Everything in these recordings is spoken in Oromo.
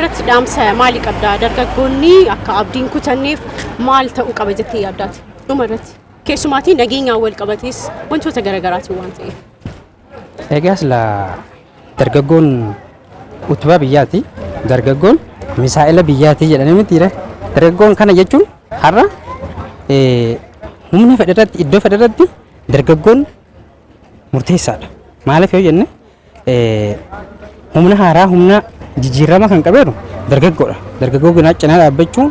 Dhumarratti dhaamsa maalii qabda? Dargaggoonni akka abdiin kutanneef maal ta'uu qaba jettee yaaddaati? Dhumarratti keessumaatii nageenyaan wal qabatees wantoota garaagaraatiin waan ta'eef. Egaa silaa dargaggoon utubaa biyyaati. Dargaggoon misaa'ila biyyaati jedhanii mitiire. Dargaggoon kana jechuun har'a humna fedhe irratti, iddoo fedhe irratti dargaggoon murteessaadha. Maaliif yoo jenne, humna haaraa, humna jijjiirama kan qabeeru dargaggoodha. Dargaggoo kanaa cinaa dhaabbachuun,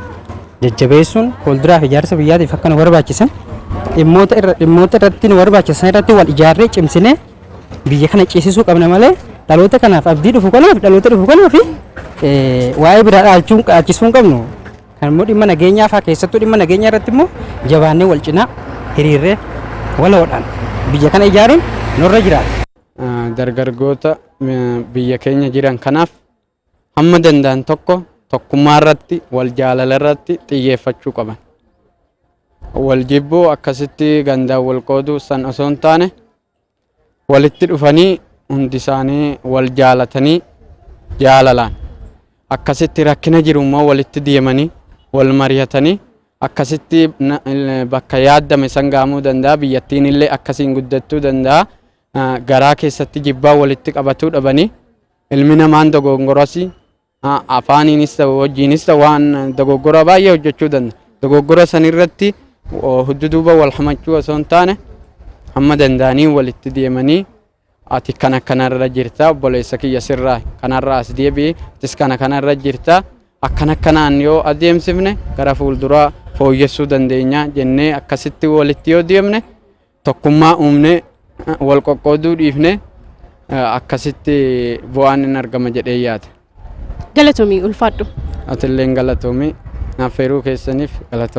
jajjabeessuun, fuulduraaf ijaarsa biyyaatiif akka nu barbaachisan dhimmoota irratti nu barbaachisan irratti wal ijaarree cimsinee biyya kana ceesisuu qabna malee, dhaloota kanaaf, abdii dhufu kanaaf, dhaloota dhufu kanaaf waa'ee biraa dhaalchuun dhaalchisuu hin qabnu. Kan immoo dhimma nageenyaa fa'aa, keessattuu dhimma nageenyaa irratti immoo jabaannee wal cinaa hiriirree waloodhaan biyya kana ijaaruun nurra jiraata. Dargaggoota biyya keenya jiran kanaaf hamma danda'an tokko tokkummaa irratti, wal jaalala irratti xiyyeeffachuu qaban. Wal jibbuu, akkasitti gandaan wal qooduu san osoo hin taane, walitti dhufanii hundi isaanii wal jaalatanii, jaalalaan akkasitti rakkina jiru immoo walitti deemanii wal mari'atanii, akkasitti bakka yaaddame san gahamuu danda'a. Biyyattiin illee akkasiin guddachuu danda'a. Garaa keessatti jibbaa walitti qabatuu dhabanii, ilmi namaan dogongorasi afaaniinis ta'u hojiinis ta'u waan dogoggora baay'ee hojjechuu danda'a. Dogoggora san irratti hudduduuba wal hamachuu osoo hin taane, hamma danda'anii walitti deemanii, ati kana kanarra jirta, obboleessa kiyya sirraa kanarra as deebi'i, atis kana kanarra jirta, akkana kanaan yoo adeemsifne gara fuulduraa fooyyessuu dandeenya jennee akkasitti walitti yoo deemne, tokkummaa uumne, wal qoqqooduu dhiifne, akkasitti bu'aan hin argama jedhee yaada. Galatoomii, ulfaadhu. Atilleen galatoomii, naaf feeruu keessaniif galatoomii.